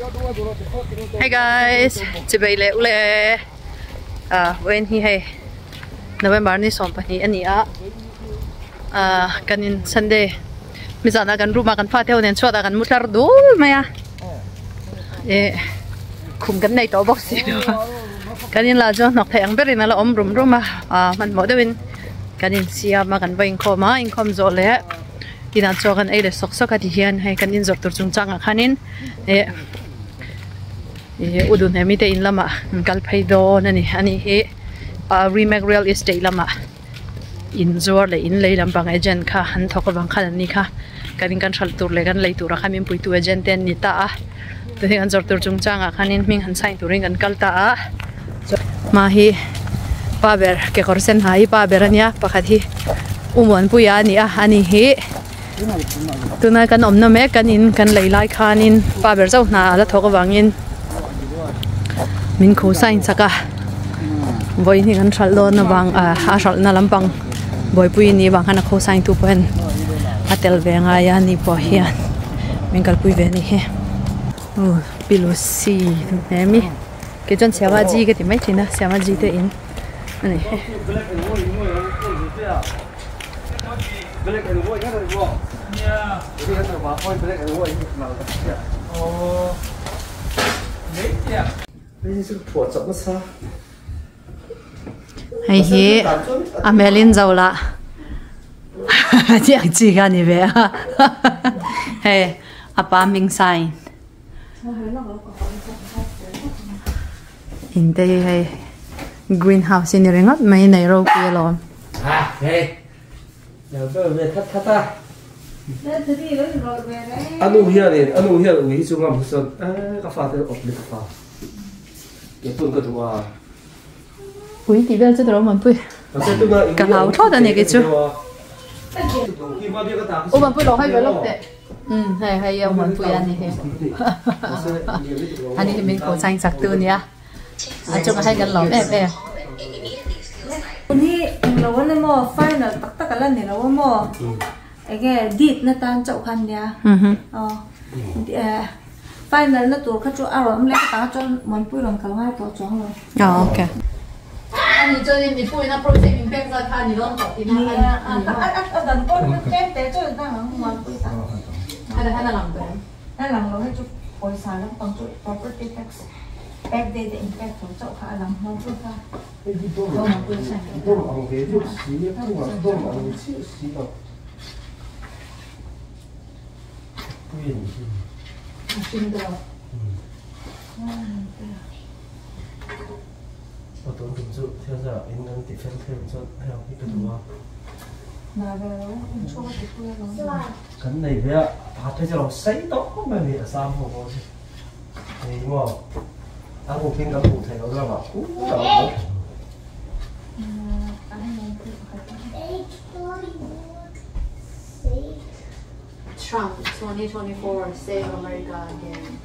Hey guys, chibai leh ule ah vawiin hi hei November ni 12 a ni a ah kan in Sunday mizan ah kan room ah kan fate ho nen chhuat ah kan mu tlar dul mai a eh khum kan nei tawh bawk si lo a kan in lah chu hnawk theih ang berin a la awm rum rum a ah hmanhmawh deuhin kan insiam a kan va inkhawm a inkhawm zawh leh. Inah chaw kan ei leh sawk sawk a ti hian hei kan inzawrh tur chungchangah khanin eh ih u Duhnemi te in lamah an kal phei dawn a ni a ni hi ah Rimac real estate lamah inzuar leh in lei lampang agent kha an thawk avang khan an ni kha kan in kan hralh tur leh kan lei turah khan min puitu agent te an ni ta a chuan hei kan zawrh tur chungchangah khanin hming han sign turin kan kal ta a hma hi pa ber kekawr sen ha hi pa ber a nia pakhat hi u Muanpuia a ni a ani hi tuna kan awmna mek kan in kan lei lai khanin pa ber chauh hna a la thawk avangin min khuh sign sak a vawiin hi kan hralh dawn avang ah a hralhna lampang buaipui a nih avang khan a khaw sign tu pawh hian a tel ve ngai a ani pawh hian min kalpui ve a ni hi aw pilusi hnemi kei chuan siamaji ka ti mai thin a siamaji te in a ni hi. Hei hi a hmelin zo lah chiang chi kha a ni ve a hei a pa hming sign in te hi hei green house hi ni ringawt mai nei ropui alawm. Ui tih vel chu tawrh awm pui ka hlau thlawt a ni kei chu u Mampui lo hawi ve lawk teh umm hei hei u Mampui a ni hi ani hi min kawh chang chak tu ania a chungah hian kan lawm em em. Ni englo a ni maw final tak tak a la ni lo a maw enge deed na tan chauh kha ania aw eh. Final na tur kha chu a rawn awm leh ka tah chuan Muanpui rawn kal ngai tawh chuang lo. Ah okay. Ani chuan in mipui ina project min pek zat kha ani dawn tawh tihna a ni maw? A dan pawh hi tlem te chu dang ang Muanpui ta. Heta hian a lang tawh em? A lang lo hei chu pawisa lampang chu property tax pek date a in pek tur chauh kha a lang Muanpui kha. Muanpui sign tawh. Trump 2024 Save America Again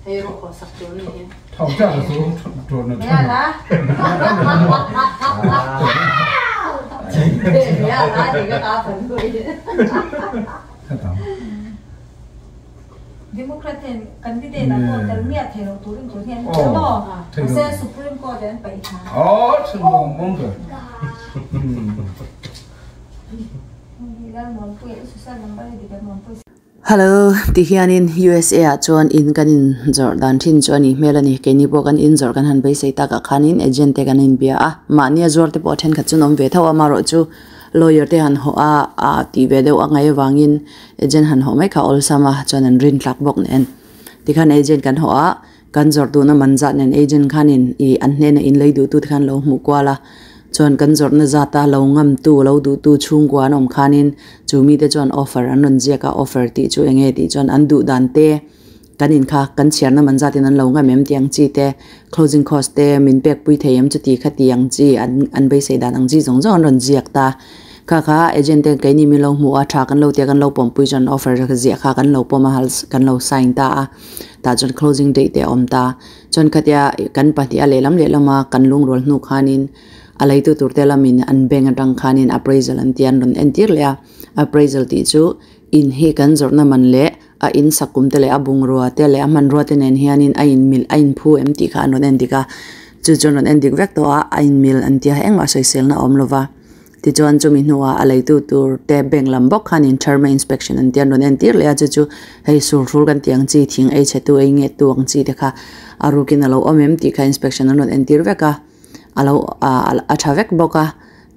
Hei rawh haw sak tur a ni hi. Democrat ten candidate ah pawh tel miah thei loh turin tur hi an ti maw? Mahse Supreme Court in an paih hna. Hello ti hianin USA ah chuan in kan in zawrh dan thin chu a nih hmel a ni keini pawh kan in zawrh kan han beisei takah khanin agent te kan inbia a mahni a zuar te pawh thenkhat chu an awm ve tho a amaherawh chu lawyer te han hawh a ah tih ve deuh a ngaih avangin agent han hawh mai kha a awlsam a chuan an rin tlak bawk nen tikhan agent kan hawh a Kan zawrh duhna man zat nen agent khanin ih an hnena in lei duhtu te khan lo hmuh kual a, chuan kan zawrhna zata lo ngamtu lo duhtu chhungkua an awm khanin chu mite chuan offer an rawn ziak a, offer tih chu eng nge tih chuan an duh dan te kan in kha kan chhiarna man zatin an lo ngam em tih ang chi te, closing cost te min pek pui thei em chuti kha ti ang chi an an beisei dan ang chi zawng zawng an rawn ziak ta. Kha kha agent te keini min lo hmuh a, tha kan lo tia kan lo pawmpui chuan offer ziah kha kan lo pawm a kan lo sign ta a. Tah chuan closing date te a awm ta. Chuan khatia kan pahnih a lehlam lehlam a kan lungrual hnu khanin a leitu tur te lamin an bank atang khanin appraisal an ti a an rawn entir leh a. Appraisal tih chu in hi kan zawrhna man leh a in sak kum te leh a bungrua te leh a hmanrua te nen hianin a in mil a in phu em tih kha an rawn en dik a chu chu an rawn en dik vek tawh a a in mil an tia engmah sawiselna a awm lova tichuan chumi hnuah a leitu tur te bank lam bawk khanin thermal inspection an tia an rawn en tir leh a chu chu hei sulhrul kan tih ang chi thing ei chhe tu ei nge tu ang chi te kha a rukin a lo awm em tih kha inspection an rawn en tir vek a a lo ah a tha vek bawk a.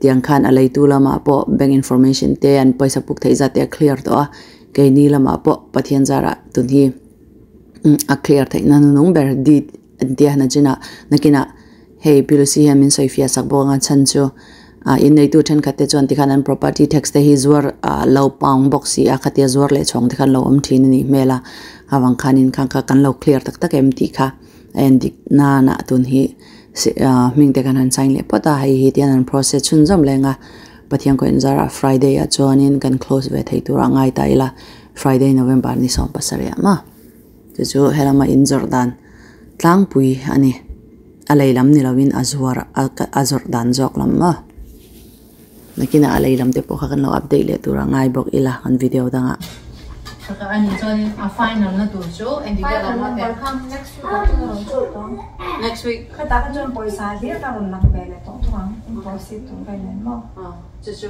Tiang khan a leitu lamah pawh bank information te an pawisa puk theih zat te a clear tawh a, keini lamah pawh Pathian zarah tun hi a clear theih na nunung ber deed an tia nachinah nakinah hei Pilusi hian min sawi fiah sak bawk anga chhan chu ah in neitu thenkhat te chuan tikhan an property tax te hi zuar ah lo pang bawk si a khatia zuar leh chhawng te khan lo awm thin a nih hmel a avang khanin khang kha kan lo clear tak tak em tih kha a en dik nana tun hi. Hming te kan han sign leh phawt a hei hi tian an process chhunzawm leng a Pathian kawh inzarah Friday ah chuanin kan close ve thei tur a ngai ta ila Friday November ni 17 ah maw chu chu helama in zawrh dan tlangpui a ni a lei lam ni lovin a zuar a zawrh dan zawk lam maw nakinah a lei lam te pawh kha kan lo update leh tur a ngai bawk ila kan video dangah. A final na tur chu engtik vel ang a pe? Next week. Khata kha chuan pawisa hlir kha rawn lang ve leh tawh thung ang in proceed tur vel nen maw? Chu chu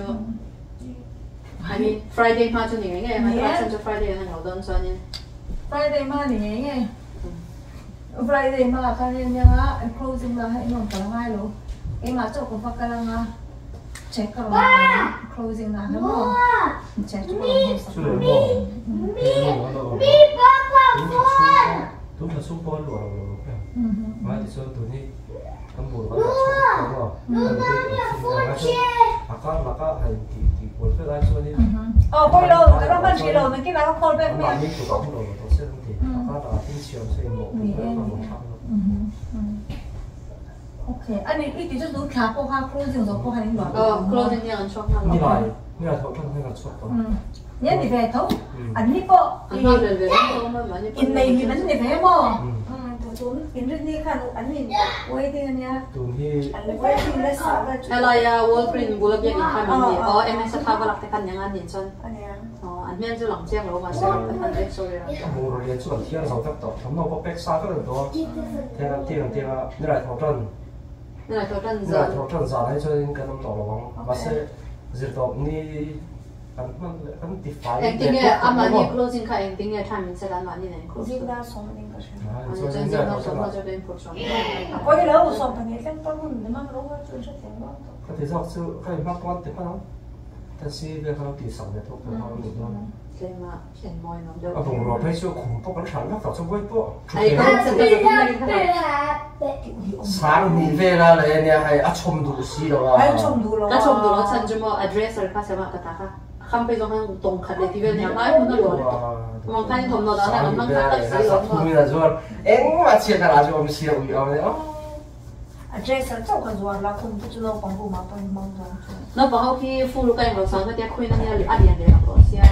I mean Friday hma chu ni ngei ngei ang a chhan chu Friday an lo dawn chuanin. Friday hma ni ngei ngei. Friday hma khan en nia closing la kha in awm kal ngai lo. Keimah chauh ka va kal anga. Check ka rawn closing na na maw check chu ka rawn hmu sak Tu tha sung pawn luah lo lo kha mai ti chuan tun hi kan bur kan dah chhuak vek tawh maw kan date a kar laka han ti ti kual vel ai chuanin aw pawi lo ka ram hman hrih lo nakin ah ka call back mai mahni tluk a hun lo lo tawh se an ti a kar lakah thil chhiam se in mawh pui vel kha rawn thlak lo. Okay, ani i ti chu tu thla pawh kha closing zawh pawh khan in luah tawh. Closing hi an chhuak nghal. Nilai, nilai thawh tan hian an chhuak tawh. Ni an ni ve tho. An ni pawh in nei hlim an ni ve maw? Tun inrinni khan an in wedding ania. Tun hi wedding la sa vel chu. Helaia Walgreen bula biak in khan an ni. Aw MS a thla va lak te khan nia an nih chuan. An hmel chu lang chiang lo mahse an vek sawi a. A bungraw lian chu an thiar zo vek tawh. Thawmhnaw pawh pek sa vek an tawh a. Tiang an tiang an tiang a, nilai tho tan. Nilai tho tan zan. Nilai tho tan zan ah hi chuanin kan awm tawh lo ang. Mahse zirtawp ni kan hman leh kan ti fai leh Engtin nge amahni closing kha engtin nge time in set a anmahni nen close. Zingdar sawm a ning ka hria. Chuan zingdar sawm a chu ka inphur sawm. A pawi lo 12 thleng pawn hun ni mang lo a chu in hrethiam dawn tawh. Ka ti zawk chu ka inhma pawn ti hman ang. Taxi vel kha lo tih sak ve thawk tur kha a ni dawn. Tlema en mawi nuam deuh. A bungrua phei chu khum pawh kan hran vak tawh chu buai pawh. Sang hnih vela leh ania hei a chhawm duh si lo a. Ai chhawm duh lo a. Ka chhawm duh lo chhan chu maw a dresser kha sema ka ta kha kham phei zawng khan tawng khat leh ti vel nia ngai hmun a luah leh tawh. Mang khan in thawmhnaw dah na kan hmang tak tak si lo maw. Thum in a zuar engmah chhiat na lah chu awm si a ui awm e. A dresser chauh ka zuar la khum te chu naupang room ah pawh in hmang zawng chu. Naupang ho khi full ka englo sang ka tia khuin ania a lian leh ang tawh sia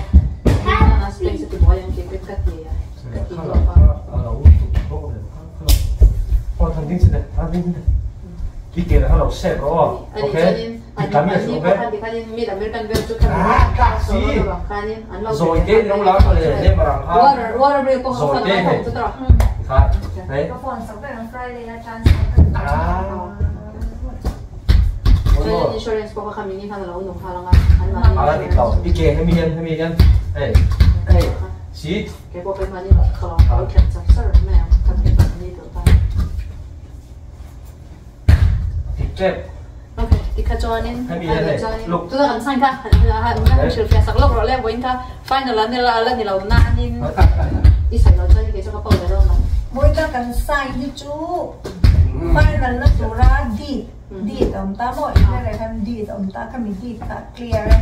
khuin a space a ti buai ang tih pek ka ti ka ti tawp a. A lo tuk bawk nen kha kha lo aw than ding chhin e than ding chhin e i ke kha lo save rawh aw okay i tam in a chu okay mid American vel chu kha si zawi te ni lo la ka le le marang kha water bill pawh zawi te hei kha hei ka phone sak vek ang Friday a chance Chuan insurance pawh kha mini khan a lo nung nghal anga an mahni ala dik lo i ke hemi hian hemi hian hei hei si ke pawh kan mahni ka lo ka lo khelh char char mai ang kan ke mahni tur khan dik tep Okay, tikha chuanin hemi hian hei look tuna kan sign kha han han hrilh fiah sak lawk rawh le vawiin kha final an nila ala ni lo nanin i sawi lo chuan kei chu ka pau ve dawn lo Vawiin kan sign hi chu final na tura deed deed a awm ta maw in leh khan deed a awm ta khami deed kha clear a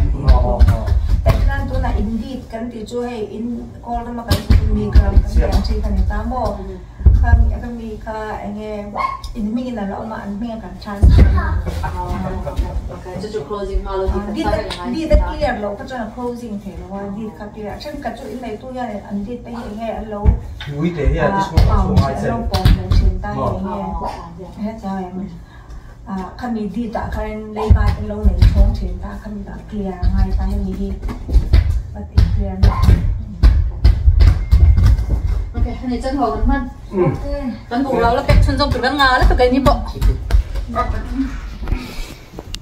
tah hian tunah in deed kan tih chu hei in kawl rama kan mi gram kan tih ang chi kha ni ta maw khami khami kha eng nge in hming in a lo awm a an hming a kan transfer deed deed a clear loh kha chuan a closing thei lo a deed kha clear a thenkhat chu in neitu hian an deed te hi eng nge an lo an lo pawm ve thin ta hi eng nge hetiang ah khami deed ah khan leiba te lo nei chhawng thin ta khami ah clear a ngai ta hemi hi ka tih clear na. Okay, ani chan ho kan man. Kan bu lo la pek chun jom tur kan nga la tu kai ni bo.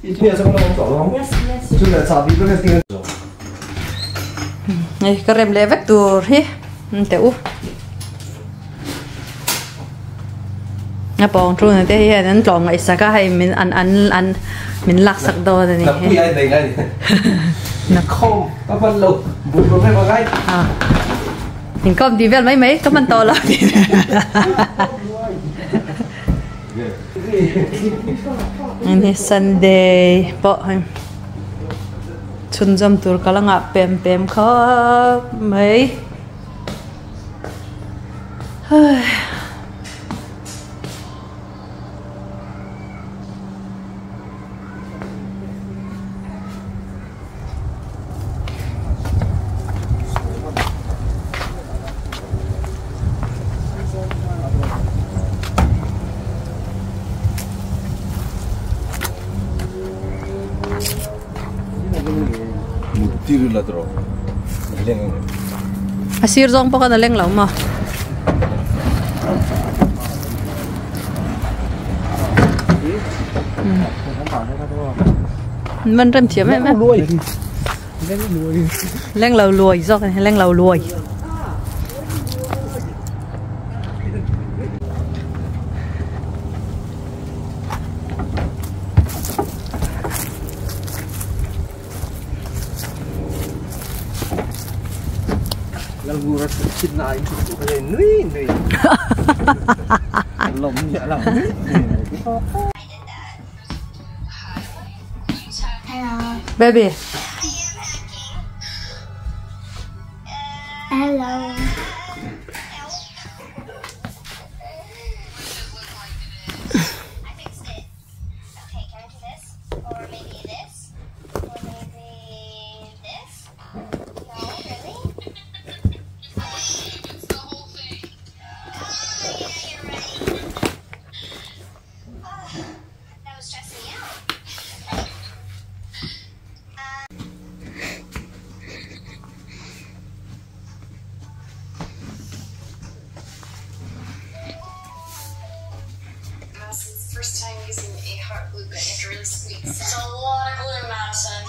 Yes, yes. Này, cái rem lệ vách tur hi. Te u. Nga pong tru na te hi an tlong ngai saka hai min an an an min lak sak do ni. Là pui ai này ngay. Không, các bạn lục, bùi vào ngay vào ngay. À. Mình kom đi vel mấy mấy có mình to lắm. Anh Sunday po chun jam tur kalanga pem pem kha mấy. Asir zong pa ka na leng lo ma. Mình rem thiam em. Leng lo luoi zok leng lo luoi. Baby. Hello. First time using a hot glue gun, you have to really squeeze. It's a lot of glue, Madison.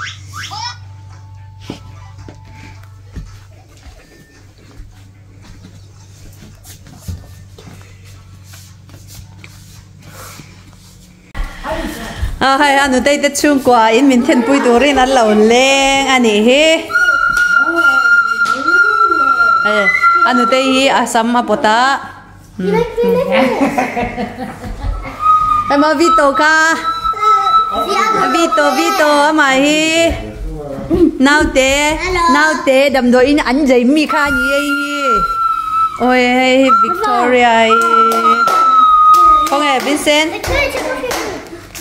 À hay anh đây tết chung qua in mình thiên bùi turin ăn lẩu lên anh ấy he. Anh đây hi asam apota. Em Vito ka. Vito Vito mà hi. Nào te, nào te đầm đôi in ăn giấy mi kha nhỉ. Ôi Victoria. Không nghe Vincent.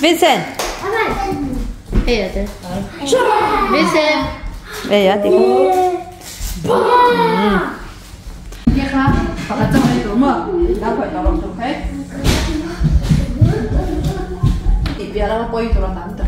Vincent. Vincent. Đây á thì. Nghe không? Hoặc là trong đây đúng không? Đã khỏi tao lòng trong hết. Thì là bôi tụi nó tắm rồi.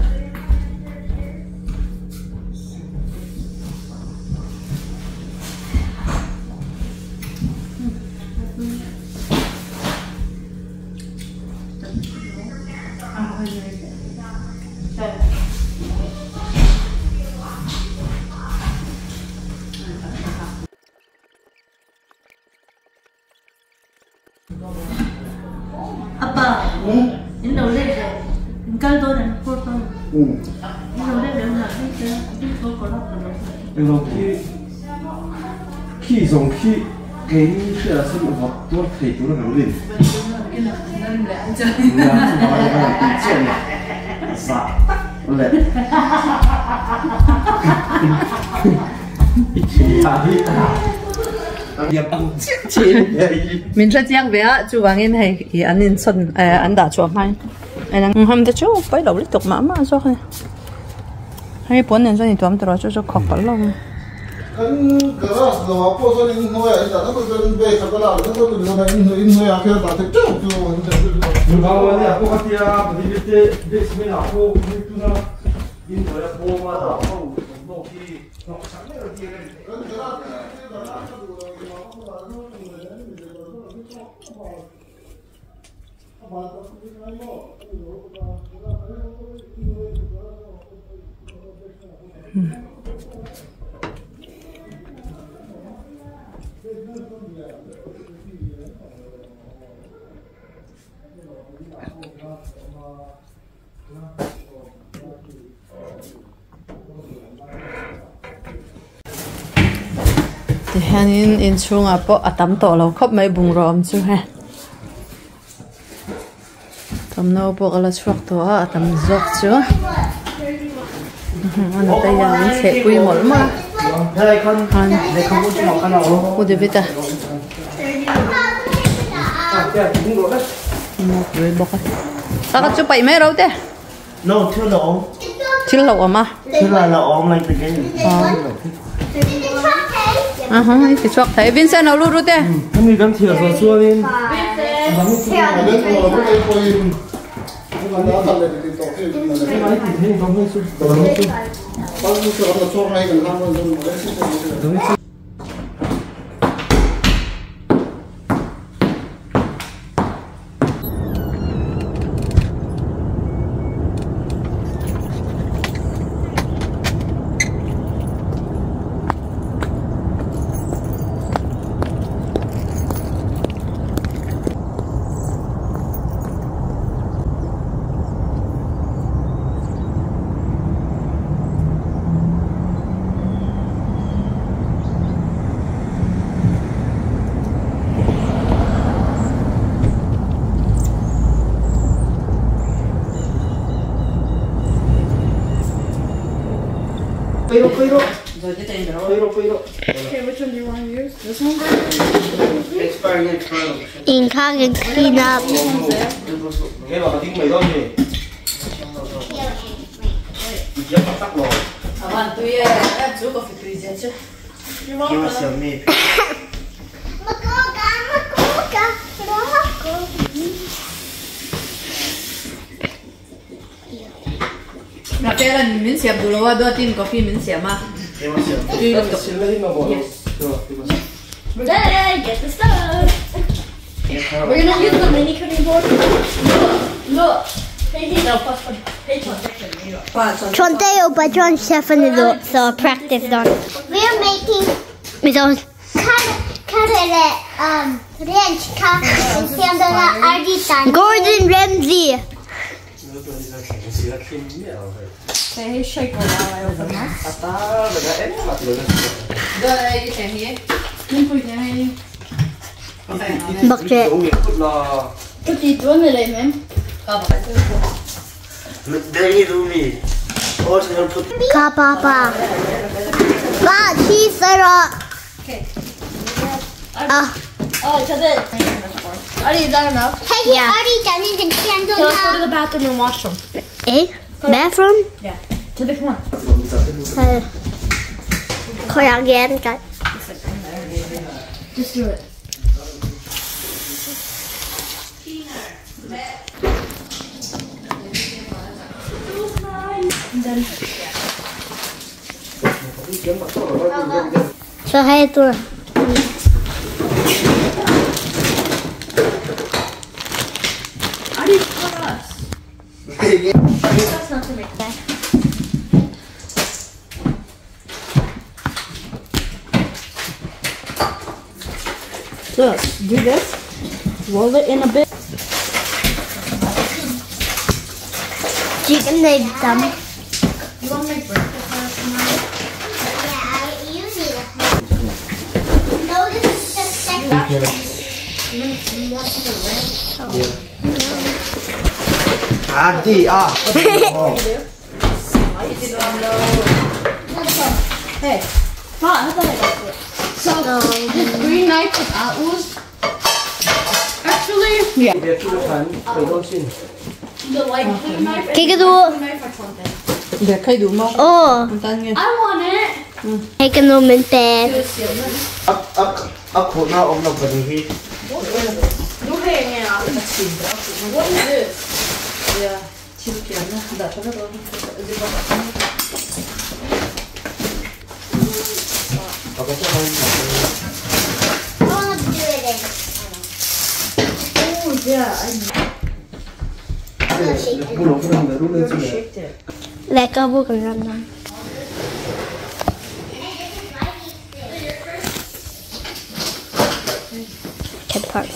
Apa? Ini đâu lên cái tôi này cô tôi. Đâu lên đâu là cái cái tôi có lắp rồi. Nó khi khi dùng khi cái là sử dụng vật tôi thì tôi nó lên. Dạ. Lẹ. Mình sẽ giang về chú vàng in hay thì anh in xuân anh đã chụp hay anh hôm đó chú phải đầu liên tục mà mà sao hay hay bốn年说你多么多就是考不了。跟格拉斯的话，不说你诺亚，那个跟被他个啦，那个跟那印印诺亚开打的，这就你把我那不个的啊，不是这这什么哪个你都那印度呀，波嘛的，我弄去弄啥那个的。Tihianin inchhungah pawh a tam tawh lo khawp mai bungraw awm chu hei thawmhnaw pawh ka la chhuak tawh a a tam zawk chu a nute hian min thleh pui mawlh mawlh a Pu David-a pui bawk a taka chu paih mai ro te. No, thil la awm. Thil lo awm a. Thil la awm like the game. Aha, i ti chhuak thei. Vincent lo lut ru te. Hemi kan thiar zawh chuanin In can clean up. Min siam duh lo a duatin coffee min siam a. Yes. Get the stuff. We're gonna use the mini cutting board. Look. So practice done. We're making Gordon Ramsay. Papa. Okay. Oh, is that enough? Hey, yeah. So let's go to the bathroom and wash them. Eh? Bathroom? Yeah. To the come on. Just do it. So hey, That's not to make that. Look, do this. Roll it in a bit. Chicken leg thumb. You want to make breakfast for us tomorrow? Yeah, you need it. No, this is just second. Adi ah. Hey, so this green knife with apples. Actually, yeah. The light blue knife and the blue knife are something. Oh. I want it. Take a moment there. What is this? Yeah. I want to do it. Lehkhabu kan ram nan. Kid Park.